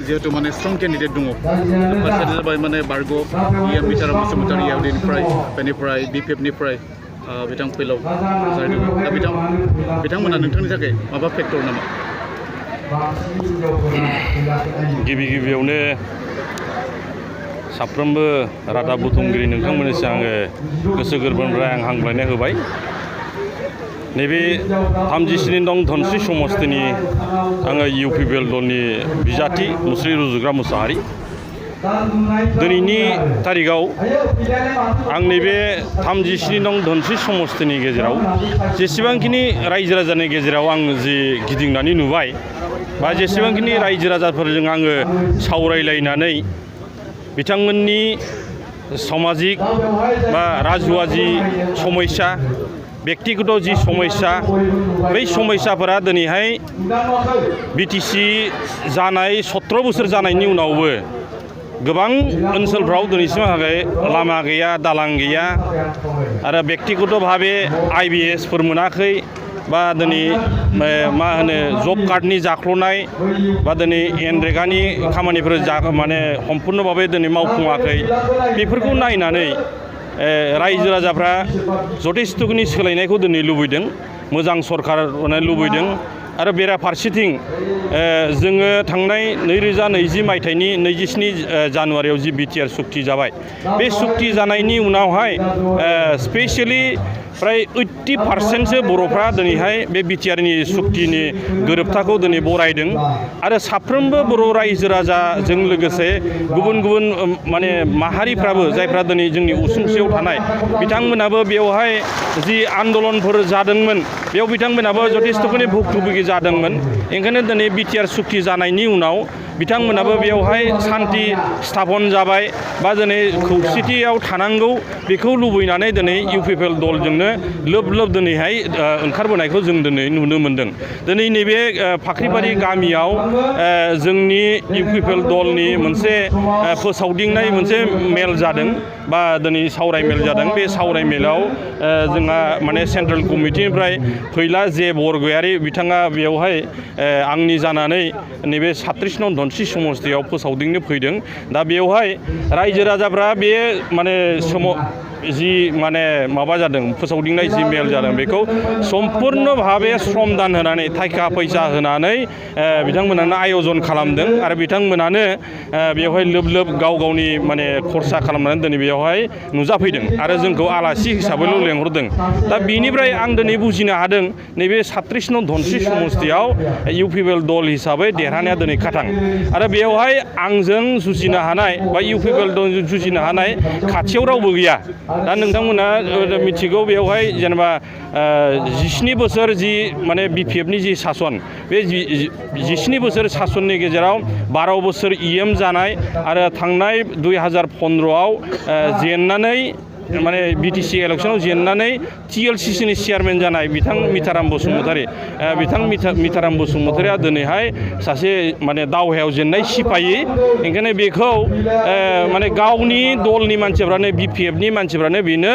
जिहेतु माने strong candidate दङ फार्स्टआ जाबाय माने बारग' मिटाराम बसुमतारी बेनिफ्राय BPF-निफ्राय बिथां फैलाव दा बिथांमोना नोंथांनि थाखाय माबा फेक्टर नामा? गिबियावनो साफ्रोमबो रादाब बुथुमगिरि नोंथांमोननिसिम आङो गोसो गोरबोनिफ्राय आं हामग्लायनाय होबाय। नैबे 37 नं धनस्रि समस्तिनि आङो UPPL दलनि बिजाथि मुस्रि रुजुग्रा मुसाहारि। दिनैनि तारिखाव आं नैबे 37 नं धनस्रि समस्तिनि गेजेराव जेसेबांखिनि रायजो राजानि गेजेराव आं जि गिदिंनानै नुबाय बा जेसेबांखिनि रायजो राजाफोरजों आङो सावरायलायनानै बिथांमोननि सामाजिक बा राजहुआरि समस्या व्यक्तिगत जि समस्या बै समस्याफोरा दिनैहाय BTC जानाय 17 बोसोर जानायनि उनावबो गोबां ओनसोलफ्राव दिनैसिमहालागै लामा गैया दालां गैया आरो व्यक्तिगत भाबे IBSफोर मोनाखै बा दिनै मा होनो जब कार्डनि जाख्ल'नाय बा दिनै एनरेगानि खामानिफोर माने सम्पुर्ण भाबे दिनै मावफुङाखै बेफोरखौ नायनानै रायजो राजाफ्रा जथेस्थ'खिनि सोलायनायखौ दिनै लुबैदों मोजां सरकार लुबैदों आरो बेराफारसेथिं जोङो थांनाय 2020 मायथाइनि 27 जानुवारियाव जि BTR सुक्ति जाबाय बे सुक्ति जानायनि उनावहाय स्पेसियेलि फ्राय 80% बर'फ्रा दिनैहाय बे BTRनि सुक्तिनि गोरोबथाखौ दिनै बरायदों आरो साफ्रोमबो बर' रायजो राजाजों लोगोसे गुबुन गुबुन माने माहारिफ्राबो जायफ्रा दिनै जोंनि उसुंसेयाव थानाय बिथांमोनाबो बेवहाय जि आन्दलनफोर जादोंमोन बेयाव बिथांमोनाबो जथेस्थ'खिनि भुक्तभोगि जादोंमोन। ओंखायनो दिनै BTR सुक्ति जानायनि उनाव बिथांमोनाबो बेवहाय सान्ति स्थापन जाबाय बा दिनै खौसेथियाव थानांगौ बेखौ लुबैनानै दिनै UPPL दलजोंनो लोब लोब दिनैहाय ओंखारबोनायखौ जों दिनै नुनो मोन्दों। दिनै नैबे फाख्रिबारि गामियाव जोंनि UPPL दलनि मोनसे फोसावदिंनाय मोनसे मेल जादों बा दिनै सावराय मेल जादों। बे सावराय मेलाव जोंहा माने सेन्ट्रेल कमिटिनिफ्राय फैला जे बरगयारि बिथाङा बेवहाय आंनि जानानै नैबे 37 नं धनस्रि समस्तियाव फोसावदिंनो फैदों। दा बेवहाय रायजो राजाफ्रा बे माने जि माने माबा जादों फोसावदिंनाय जि मेल जादों बेखौ सम्पुर्ण भाबे श्रमदान होनानै थाखा फैसा होनानै बिथांमोनानो आयजन खालामदों आरो बिथांमोनानो बेवहाय लोब लोब गाव गावनि माने खरसा खालामनानै दिनै बेवहाय नुजाफैदों आरो जोंखौ आलासि हिसाबैल' लेंहरदों। दा बिनिफ्राय आं दिनै बुजिनो हादों नैबे 37 नं धनस्रि समस्तियाव UPPL दल हिसाबै देरहानाया दिनै खाथां आरो बेवहाय आंजों जुजिनो हानाय बा UPPL दलजों जुजिनो हानाय खाथियाव रावबो गैया। दा नोंथांमोना मिथिगौ बेवहाय जेनेबा 17 बोसोर जि माने BPF-नि जि सासन बे 17 बोसोर सासननि गेजेराव 12 बोसोर EM जानाय आरो थांनाय 2015आव जेननानै माने BTC इलेक्शनाव जेननानै TLCCनि चेयारमेन जानाय बिथां मिटाराम बसुमतारी बिथां मिटाराम बसुमतारीया दिनैहाय सासे माने दावहायाव जेननाय सिपाहि। ओंखायनो बेखौ माने गावनि दलनि मानसिफ्रानो BPF-नि मानसिफ्रानो बेनो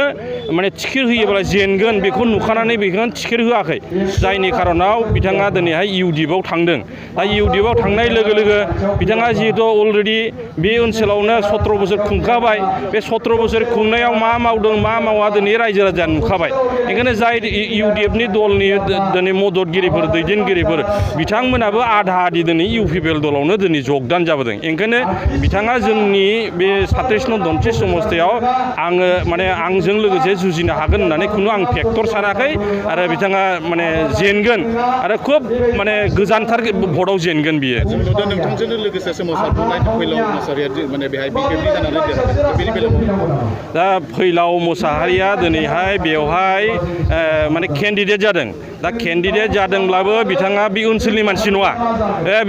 माने टिकेट होयोब्ला जेनगोन बेखौ नुखानानै बेखौ टिकेट होआखै जायनि खारनाव बिथाङा दिनैहाय UDIP-आव थांदों। दा UDIP-आव थांनाय लोगो लोगो बिथाङा जिहेतु अलरेडि बे ओनसोलावनो 17 बोसोर खुंखाबाय बे 17 बोसोर खुंनायाव मा मावदों मा मावा दिनै रायजो राजाया नुखाबाय। ओंखायनो जाय UDIP-नि दलनि दिनै मददगिरिफोर दैदेनगिरिफोर बिथांमोनाबो आधा आधि दिनै UPPL दलावनो दिनै जगदान जाबोदों। ओंखायनो बिथाङा जोंनि बे 37 नं धनस्रि समस्तियाव आङो माने आंजों लोगोसे जुजिनो हागोन होननानै खुनु आं फेक्टर सानाखै आरो बिथाङा माने जेनगोन आरो खुब माने गोजानथार भटआव जेनगोन बियो। जों नुदों नोंथांजों लोगोसे सोमावसारबोनाय फैलाव मोसाहारिया माने बेहाय BPF-नि जानानै देरहादों बेनि बेलायाव दा फैलाव मोसाहारिया दिनैहाय बेवहाय माने केन्डिडेट जादों। दा केन्डिडेट जादोंब्लाबो बिथाङा बे ओनसोलनि मानसि नङा।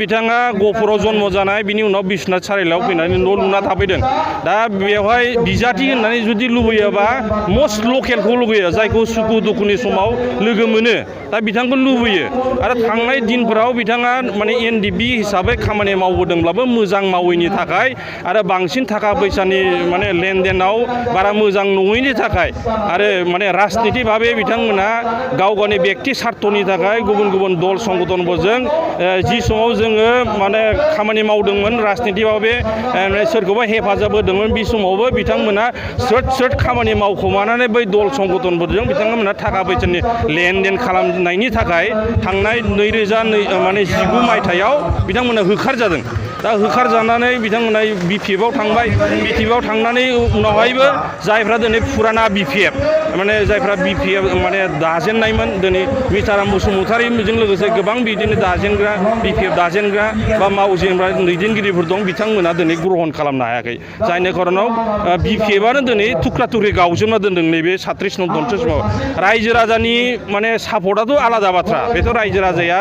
बिथाङा गहपुराव जन्म जानाय बिनि उनाव बिश्वनाथ सारिआलियाव फैनानै न' लुना थाफैदों। दा बेवहाय बिजाथि होननानै जुदि लुबैयोबा मस्ट लकेलखौ लुबैयो जायखौ सुखु दुखुनि समाव लोगो मोनो दा बिथांखौ लुबैयो आरो थांनाय दिनफोराव बिथाङा माने NDP हिसाबै खामानि मावबोदोंब्लाबो मोजां मावैनि थाखाय आरो बांसिन थाखा फैसानि माने लेनदेनाव बारा मोजां नङैनि थाखाय आरो माने राजनिति भाबे बिथांमोना गाव गावनि बेक्ति स्वार्थनि थाखाय गुबुन गुबुन दल संगठनफोरजों जि समाव जोङो माने खामानि मावदोंमोन राजनिति भाबे सोरखौबा हेफाजाब होदोंमोन बे समावबो बिथांमोना सोट खामानि मावखोमानानै बै दल संगठनफोरजों बिथांमोना थाखा फैसानि लेनदेन खालामनायनि थाखाय थांनाय 2019 मायथाइयाव बिथांमोना होखारजादों दा होखारजानानै बिथांमोना BPF आव थांबाय BPF आव थांनानै उनावहायबो जायफ्रा दिनै फुराना BPF माने जायफ्रा BPF माने दाजेननायमोन दिनै मिताराम बसुमतारीजों लोगोसे गोबां बिदिनो दाजेनग्रा BPF दाजेनग्रा बा मावजेनग्रा दैदेनगिरिफोर दं बिथांमोना दिनै ग्रहन खालामनो हायाखै जायनि खारनाव BPF आनो दिनै थुख्रा थुख्रि गावजोबना दोनदों नैबे 37 नं धनस्रि समाव रायजो राजानि माने सापर्टआथ' आलादा बाथ्रा बेथ' रायजो राजाया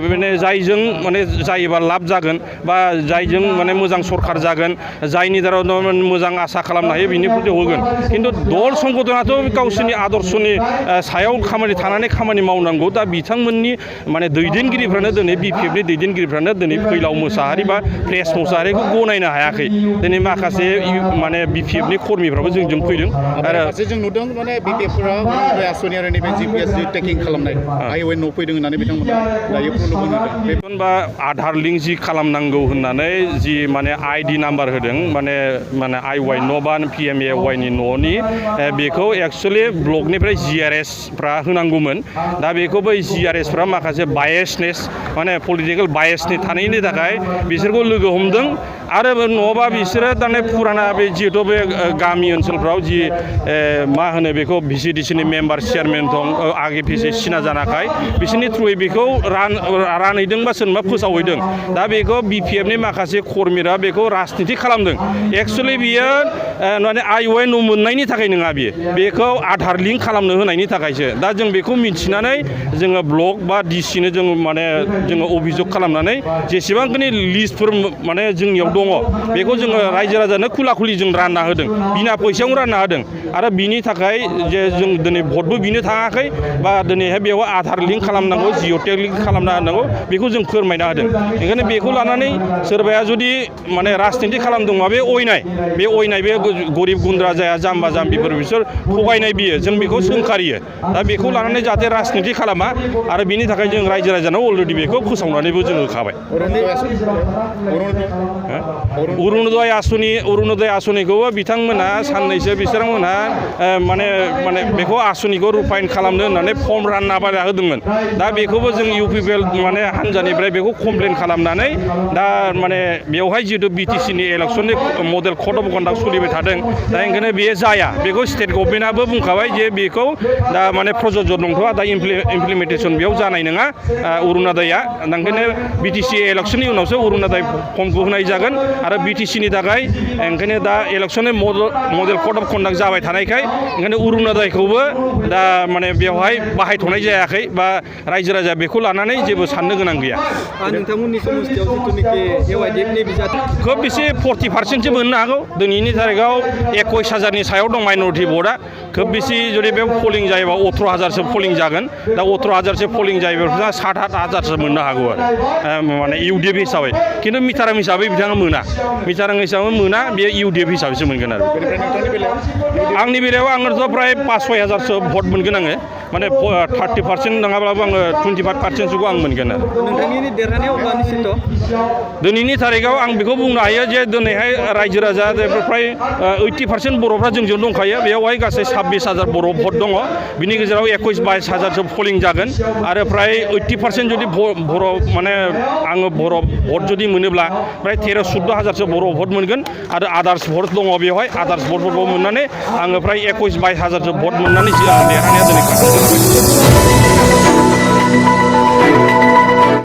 माने जायजों माने जायोबा लाब जागोन बा जायजों माने मोजां सरकार जागोन जायनि दाराव मोजां आसा खालामनो हायो बिनिफ्राय होगोन खिन्थु दल संगठनाथ' गावसोरनि आदर्शनि सायाव थानानै खामानि मावनांगौ दा बिथांमोननि माने दैदेनगिरिफ्रानो दिनै BPFनि दैदेनगिरिफ्रानो दिनै फैलाव मोसाहारि बा प्रेस मोसाहारिखौ गनायनो हायाखै दिनै माखासे माने BPFनि कर्मिफ्राबो जोंजों फैदों आरो जों नुदों माने BPFफोरा आसनि आरो नैबे GPS टेकिं खालामनाय हाइवे न' फैदों होननानै बिथांमोना दायो बेफोर बा आधार लिंक जि खालामनांगौ होननानै जि माने ID नाम्बार होदों माने IY न' बा PMAY नि न'नि बेखौ एक्चुअलि ब्लकनिफ्राय GRS फ्रा होनांगौमोन दा बेखौ बै GRS फ्रा माखासे बायसनेस माने पलिटिकेल बायसनि थानायनि थाखाय बिसोरखौ लोगो हमदों आरो नङाबा बिसोरो दाने फुराना बे जिहेतु बे गामि ओनसोलफ्राव जि मा होनो बेखौ VCDCनि मेम्बार चेयारमेन दं आगे फिसे सिना जानाखाय बिसोरनि थ्रुयै बेखौ रानहैदों बा सोरबा फोसावहैदों दा बेखौ BPFनि माखासे कर्मीरा बेखौ राजनिति खालामदों एक्चुअलि बियो माने IY न' मोननायनि थाखाय नङा बियो बेखौ आधार लिंक खालामनो होनायनि थाखायसो दा जों बेखौ मिन्थिनानै जोङो ब्लक बा DCनो जों माने जोङो अभियोग खालामनानै जेसेबांखिनि लिस्टफोर माने जोंनियाव दङ बेखौ जोङो रायजो राजानो खुला खुलि जों रानना होदों बिना फैसायावनो रानना होदों आरो बिनि थाखाय जे जों दिनै भटबो बिनो थाङाखै बा दिनैहाय बेयाव आधार लिंक खालामनांगौ जिअ'टेक लिंक खालामना होनांगौ बेखौ जों फोरमायना होदों ओंखायनो बेखौ लानानै सोरबाया जुदि माने राजनिति खालामदोंबा बे अयनाय बे गरिब गुन्द्रा जाया जाम्बा जाम्बिफोर बिसोर थगायनाय बियो जों बेखौ सोंखारियो दा बेखौ लानानै जाहाथे राजनिति खालामा आरो बिनि थाखाय जों रायजो राजानाव अलरेडि बेखौ फोसावनानैबो जों होखाबाय अरुणोदय आसनिखौबो बिथांमोना साननैसो बिथांमोनहा माने बेखौ आसनिखौ रुफाइन खालामनो होननानै फर्म रानना होदोंमोन दा बेखौबो जों UPPL माने हानजानिफ्राय बेखौ कमप्लेन खालामनानै दा माने बेवहाय जिहेतु BTCनि इलेक्सननि मडेल कड अफ कन्डाक्ट सोलिबाय थादों दा ओंखायनो बेयो जाया बेखौ स्टेट गभर्नमेन्टआबो बुंखाबाय जे बेखौ दा माने प्रजज्य नंथ'आ दा इमप्लिमेन्टेसन बेयाव जानाय नङा अरुणोदया ओंखायनो BTC इलेक्सननि उनावसो अरुणोदय फर्मखौ होनाय जागोन आरो BTCनि थाखाय ओंखायनो दा इलेक्सननि मडेल कड अफ कन्डाक्ट जाबाय थानायखाय ओंखायनो अरुणोदयखौबो दा माने बेवहाय बाहायथ'नाय जायाखै बा रायजो राजा बेखौ लानानै जेबो साननो गोनां गैया नोंथांमोननि समस्थियाव जिथुनिखि एवाइडिएफनि बिजाब खोब बेसे 40% मोननो हागौ दिनैनि तारिखआव 21,000नि सायाव दं माइनरिटि भटआ खोब बेसे जुदि बे पलिं जायोबा 18,000सो पलिं जागोन दा 18,000सो पलिं जायोबा 7-8,000सो मोननो हागौ आरो माने UDF हिसाबै खिन्थु मिटाराम हिसाबै बिथाङा मोना मिटाराम हिसाबै मोना बेयो UDF हिसाबैसो मोनगोन आरो आंनि बेलायाव आङोथ' प्राय 5-6 हाजारसो भट मोनगोन आङो माने 30% नङाब्लाबो आङो 25%सोखौ आं मोनगोन आरो नोंथांनि देरहानायाव अब्ला निश्चित दिनैनि तारिखआव आं बेखौ बुंनो हायो जे दिनैहाय रायजो राजा फ्राय 80% बर'फ्रा जोंजों दंखायो बेयावहाय गासै 26,000 बर' भट दङ बिनि गेजेराव 21-22 हाजारसो पलिं जागोन आरो प्राय 80% जुदि बर' माने आङो बर' भट जुदि मोनोब्ला प्राय 13-14 हाजारसो बर' भट मोनगोन आरो आदार्स भट दङ बेवहाय आदार्स भटफोरखौ मोननानै आङो प्राय 21-22 हाजारसो भट मोननानै देरहानाया दिनै